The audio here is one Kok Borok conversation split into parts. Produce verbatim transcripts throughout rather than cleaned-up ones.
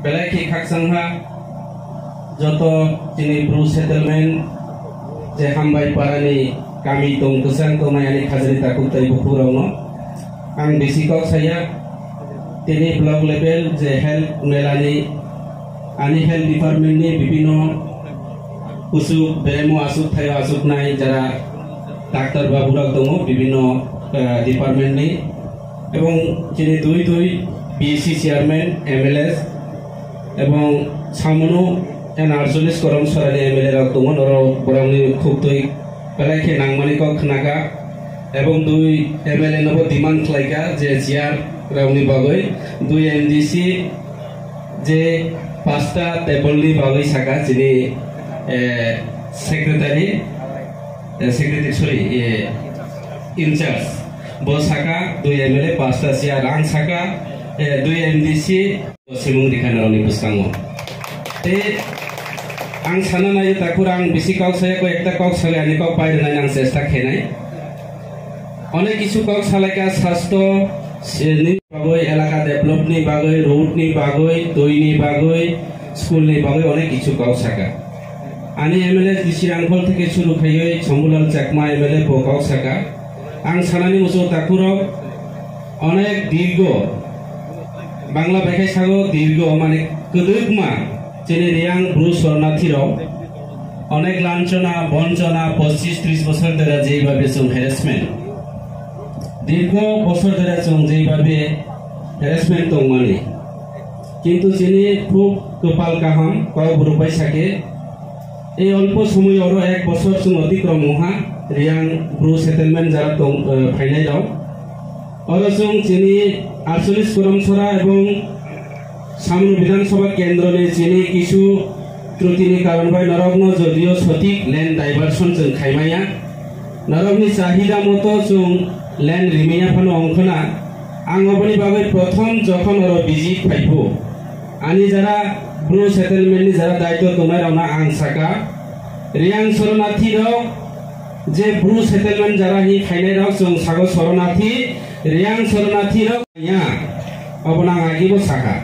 Belai khe khakchangha joto chini Bru settlement je hambai parani kami tong kwchang tongnai ani khajani takhuk tai buphukrokno. Ang bisi kok saya, tini block level je health melani ani health department ni bibino kusuk beremo asuk thaio asuknai jara doctor baburok tongo bibino, eh, department ni. Ebong chini dui dui B C chairman, M L A ebong samono en archolis korom sorani M L A rok tongo, norok borokni khuk twi belai khe nangmani kok khnakha. Ebong dui M L A nobo demand khlaikha je chair rokni bagwi, dui M D C je pasta table ni bagwi saka chini, eh, secretary, eh, secretary, sorry, eh, in charge. Bo saka dui M L A pasta chair, ang saka, eh, dui M D C simung rikha norokni bwskango. Te ang sana nai takhur ang bisi kok saya ko ekta kok sawi ani kok pai rwnai ang chesta khenai. Onek kisu kok salaika sasto, sini bagwi, elaka develop ni bagwi, road ni bagwi, twi ni bagwi, school ni bagwi onek kisu kok saka. Ani M L A D C Rangkhol theke suru khaiwi Shambhulal Chakma M L A bo kok saka. Ang sanani muchungo takhurok onek dirgo, Bangla bai khe sago dirgo, mane kwdwkma chini Reang Bru sornathi rok onek lanchona, bonchona, pochish tris bosor dera jeibabe chwng harassment. Dirgo bosor dera chwng jeibabe harassment tongmani. Kintu chini khub kwpal kaham, kok bwrwi bai sake, ei olpo somoy oro ek bosor chwng otikrom wngha, Reang Bru settlement jara tong, eh, phainai rok. Oro chwng chini archolis Koramsora ebong Samung Bidhan Sabha kendroni chini kisu trutini karon bai norokno jodio sotik land diversion chwng khaimaya, norokni chahida moto chwng land rimaya phano ongkhona. Ang oboni bagwi prothom jokhon oro visit phaiphu, ani jara Bru settlement ni jara daityo tongnai rokno ang saka, Reang sornathi rok je Bru settlement jara hi khainai rok chwng sago sornathi, Reang sornathi rok ya, obo nang agi bo saka.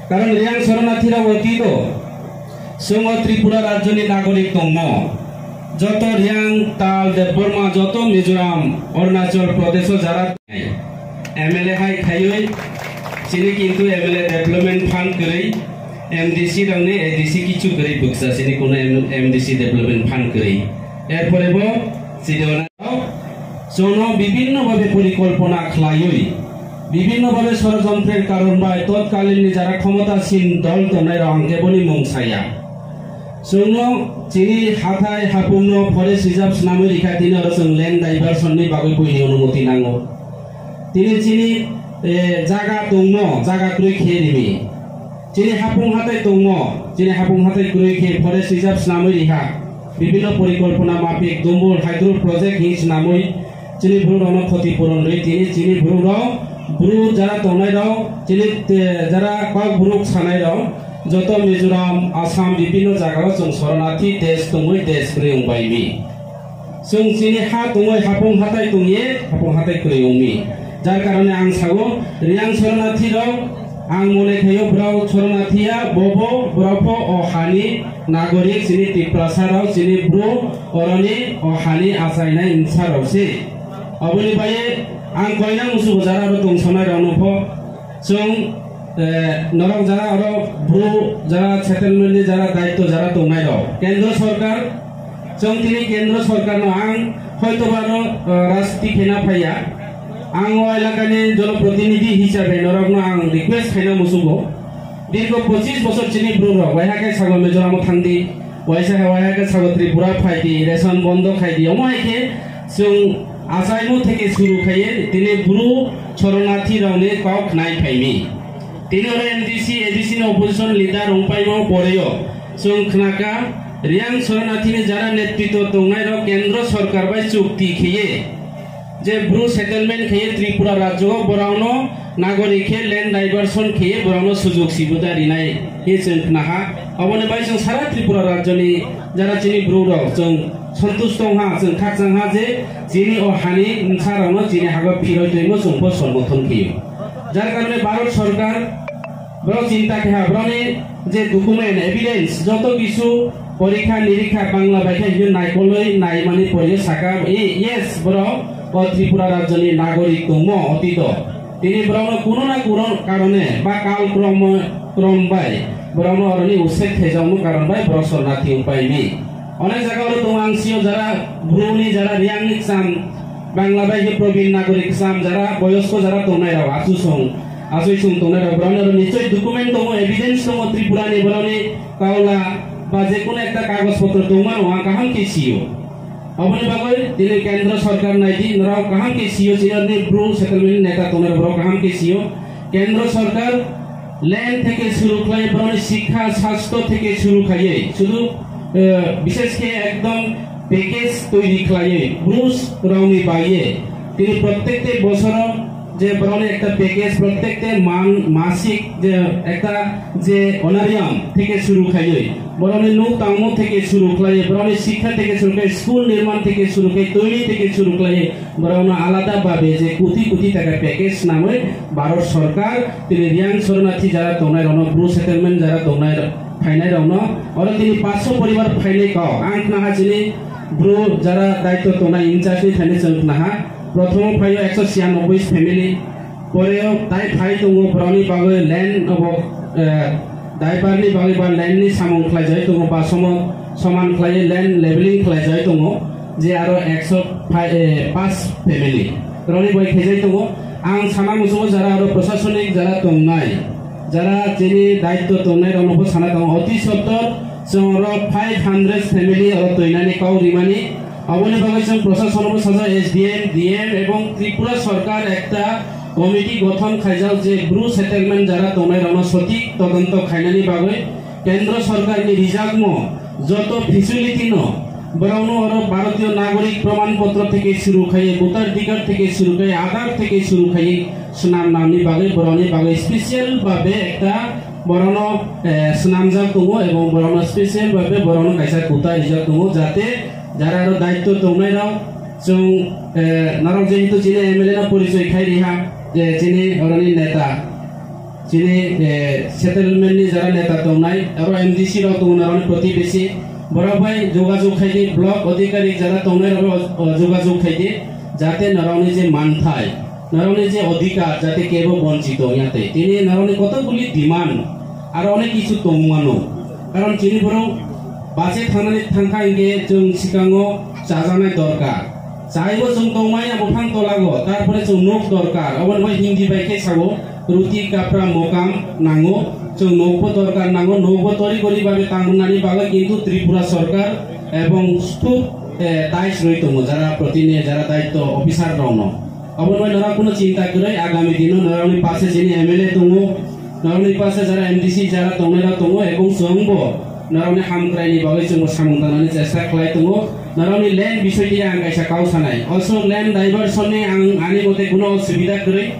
Karon Reang sornathi rok otito chwng o Tripura rajyoni nagorik tongmo. Joto Reang, Tal, Debbarma, joto Mizoram, Arunachal Pradesh o jara M L A hai khaiwi chini kintu M L A development fund kwrwi, M D C rokni A D C kichu kwrwi bwkcha chini kuno M-, M D C development fund kwrwi. Erpore bo chini ono chwngno bibhinno bhabe porikolpona khlaiwi, bibhinno bhabe sorojontrer karon bai totkalinni jara khomotasin dol tongnai rok hwnkhe boni mung saya. Chwngno chini hathai hapungno forest reserve swnamwi rikha, tini oro chwng land diversion ni bagwi buini onumoti nango. Tini chini, eh, jaga tongmo, jaga kwrwi khe rimi. Chini hapung hatai tongmo, chini hapung hatai kwrwi khe forest reserve swnamwi rikha. Bibhinno porikolpona mapik Dumbul hydro project hi swnamwi chini borok rokno khoti puron rwi tini chini borok rok, Bru jara tongnai rok, chini, eh, jara kok borok sanai rok, joto Mizoram, Assam, bibhinno jaga o chwng sornathi desh tongwi desh kwrwi wng bai mi. Chwng chini ha tongwi hapung hatai tongye, hapung hatai kwrwi wng mi. Jar karone ang sago, Reang sornathi rok, ang mone khayo borok sornathi ya, bobo borok pho o hani nagorik chini Tiprasa rok, chini Bru oroni o hani achainai wngsa rok se. Oboni baye ang koina musugo jara aro tongsonai rokno pho chwng, eh, norok jara aro Bru jara settlement ni jara daityo jara tongnai rok. Kendro sorkar, chwng tini kendro sorkar no ang hoito ba no, eh, rajniti khena phaiya. Ang o elakani jonoprotinidhi hisabe norokno ang request khaina musugo. Dirgo pochish bosor chini Bru rok, waiha khe sago Mizoram o thangdi, waisa khe waiha khe sago Tripura phaidi, ration bondo khaidi. Omo hai khe chwng achaimo theke suru khaiye tini Bru choronathi rokni kok khnai phaimi. Tini oro M D C, A D C ni opposition leader wngpaimo poreyo chwng khnaka, Reang choronathini jara netritwo tongnai rok kendro sorkar bai chukti khaiye je Bru settlement khaiye Tripura rajyo o borokno nagorik khe land diversion khaiye borokno sujok subida rinai hi chwng khnaha. Oboni bai chwng sara Tripura rajyoni jara chini Bru rok chwng santush tongha, chwng khakchangha je chini o hani wngsa rokno chini hago phiroi twimo chwng bo somorthon khaiyo. Jar karone Bharat sorkar Borok chinta khe ha, borokni je document, evidence, joto kisu porikha nirikha Bangla bai khe hino naikolwi naimani pore saka, e, yes, borok o Tripura rajyoni nagorik tongmo otito. Tini borokno kuno na kuno karone ba kal krom, krom bai borokno oroni usek khejakmo karon bai borok sornathi wngpai mi. Onek jaga oro tongo ang sio jara Bru ni jara Riang ni kcham Bangla bai khe Probin Nagorik kcham jara boyosko jara tongnai rok achu song, achoi song tongnai rok borokno oro nichoi document tongo, evidence tongo Tripura ni borokni kaula ba je kono ekta kagoj potro tongmano ang kaham khe sio. Aboni bagwi tini Kendra Sarkar naidi norok kaham khe sio, chini Bru settlement neta tongnai rok borok kaham khe sio. Kendra Sarkar land theke suru khlai borokni sikha sastho theke suru khaiwi sudu, eh, bishesh khe ekdom package toiri khlaiwi Bru rokni bagwi tini prottekte bosoro je borokni ekta package prottekte man masik je ekta je honorarium theke suru khaiwi borokni nuk tangmo theke suru khlaiwi borokni sikha theke suru khai school nirman theke suru khai toiri theke suru khlaiwi borokno alada babe je kuti kuti taka package swnamwi Bharat Sarkar tini Riang Sharanarthi jara tongnai rokno, Bru settlement jara tongnai phainai rokno oro tini paanch sho poribar phainai kok. Ang khnaha chini Bru jara daityo tongnai in charge ni phainai chwng khnaha. Prothomo phaio ekso chiyanobboi family, poreo tai phai tongo borokni bagwi land obo, eh, diaper ni bagwi ba land ni samung khlaijagwi tongo ba somo soman khlaiwi land leveling khlaijagwi tongo. Je aro ekso phai, eh, paanch family rokni bai khaijagwi tongo. Ang sana muchungo jara aro prosasonik jara tongnai, jara chini daityo tongnai rokno bo sana tongo. Oti sottor chwng oro five hundred family oro toinani kok rimani. Aboni bagwi chwng prosasono bo sajak S D M, D M ebong Tripura Sarkar ekta committee gothon khaijak je Bru settlement jara tongnai rokno sotik todonto khainani bagwi Kendra Sarkar ni rijakmo joto facility no borokno oro Bharatiyo Nagorik Praman Potro theke suru khaiwi, Bhotadhikar theke suru khaiwi, Aadhaar theke suru khaiwi swnam namni bagwi borokni bagwi special babe ekta borokno, eh, swnamjak tongo ebong borokno special babe borokno kaisa kuta rijak tongo jate jara aro daityo tongnai rok chwng, eh, norok jehetu chini M L A no porichoi khai riha je chini oroni neta. Chini, eh, settlement ni jara neta tongnai, aro M D C rok tongo norokni protibesi, borok bai jogajog khaidi, block adhikari jara tongnai rok bai, o, jogajog khaidi, jate norokni je manthai, norokni je adhikar, jate kebo bonchito wngya tei. Tini norokni kotokguli demand, aro onek kichu tongmano. Karon chini borok bache thangnani thangkha hinkhe chwng swkango chajaknai dorkar. Chaibo chwng tongmani buphang tolago, tarpore chwng nok dorkar, oboni bai Hindi bai khe sao, ruti, kapra, mokam nango, chwng nokbo dorkar nango, nokbo tori gori babe tangmani bagwi kintu Tripura Sarkar ebong stup, eh, tais rwi tongo, jara protini, jara daityo officer rokno. Oboni bai norok kuno chinta kwrwi, agami dino norokni pase chini M L A tongo, norokni pase jara M D C jara tongnai rok tongo, ebong chwngbo norokni hamkraini bagwi chwngbo samung tangnani chesta khlai tongo. Norokni land bisoi twi ang kaisa kau sanai. Also land diversion ni ang ani mote kuno osubida kwrwi.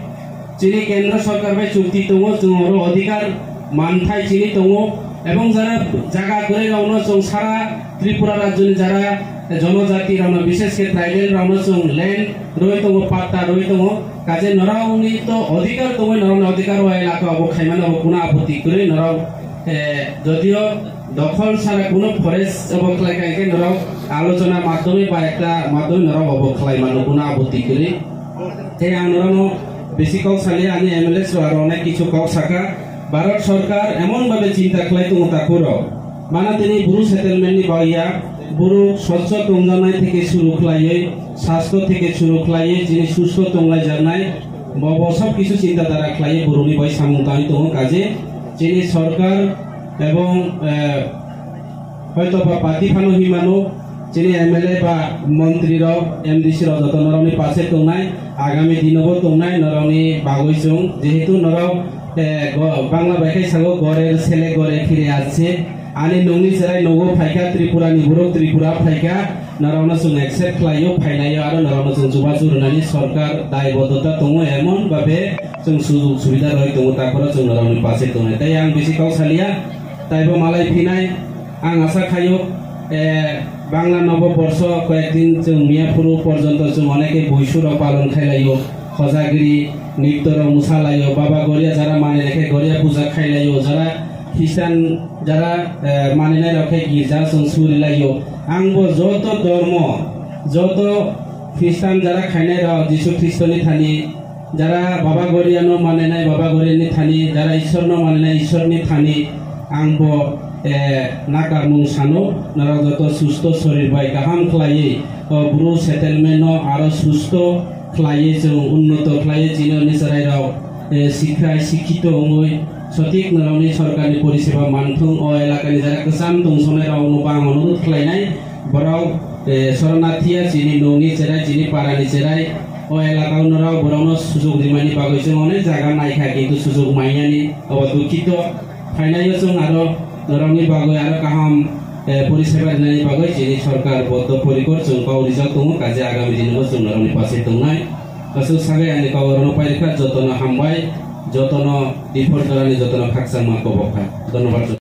Chini Kendra Sarkar bai chukti tongo, chwng oro adhikar manthai chini tongo. Ebong jara jaga kwrwi rokno chwng sara Tripura rajyoni jara jonojati rokno, bishesh khe tribal rokno chwng land rwi tongo, patta rwi tongo. Kaje norokni to adhikar tongwi norokni adhikar o elaka obo khaimani obo kuno apotti kwrwi norok, eh, jodio dokhol sara kuno forest obo khlai kha, hinkhe norok alochona madhyome ba ekta madhyome norok obo khlai mano, kuno apotti kwrwi. Tei ang norokno bisi kok salia, ani M L A rok aro onek kichu kok saka. Bharat Sarkar emon babe chinta khlai tongo takhurok. Mana tini Bru settlement ni bagwi ya, Bru swchho tongjaknai theke suru khlaiwi, sastho theke suru khlaiwi, chini sustho tonglaijaknai, bo, bo sob kisu chinta dhara khlaiwi Bru ni bai samung tangwi tongo. Kaje chini sarkar ebong, eh, hoito ba party phano hinmano, chini M L A ba montri rok, M D C rok joto norokni pase tongnai, agami dinobo tongnai norokni bagwi chwng, jehetu norok, eh, go-, Bangla bai khe sago, "Gorer sele gore phire asche." Ani nungni cherai nogo phaikha, Tripura ni borok Tripura phaikha, norokno chwng accept khlaio, phainaio, aro norokno chwng chubachu rwnani sorkar daibodota tongo, emon babe chwng sujug subida rwui tongo, takhoro chwng norokni pase tongnai. Tei ang bisi kok salia, taibo malai phinai, ang asa khaio, eh, Bangla Nobo Borsho koyekdin chwng miya phuru porjonto chwng oneke buisu rok palon khailaio. Khojagiri nitto rok mwsalaio, Baba Goria jara mani lekhe Goria puja khailaio, jara Christian jara, eh, maninai rok khe girja chwng surilaio. Ang bo joto dormo, joto Christian jara khainai rok Jisu Khristoni thani, jara Baba Goriano maninai Baba Goriani thani, jara Ishwarno maninai Ishwarni thani, ang bo, eh, nakarmung sano, norok joto susto sorir bai kaham khlaiwi, o Bru settlement no aro susto khlaiwi chwng unnoto khlaiwi chini oni chwrairok, eh, sikha sikhito wngwi sothik norokni sorkarni poriseba manthung. O elakani jara kwcham tongsawnai rokno bo ang onurodh khlainai, borok, eh, soronarthiya chini nungni cherai, chini parani cherai, o elakao norok borokno sujuk rimani bagwi chwng onek jaga naikha, kintu sujuk maiyani, obo dukhito. Phainaio chwng aro norokni bagwi aro kaham, eh, poriseba rinani bagwi chini sorkar boddo porikor chwng kok rijak tongo, kaje agami dinobo chwng norokni pache tongnai. Aswk sagwi ani kok rokno pairikha, jotono hambai, jotono diphor jorani jotono khakchangma kobokha. Dhonnobad.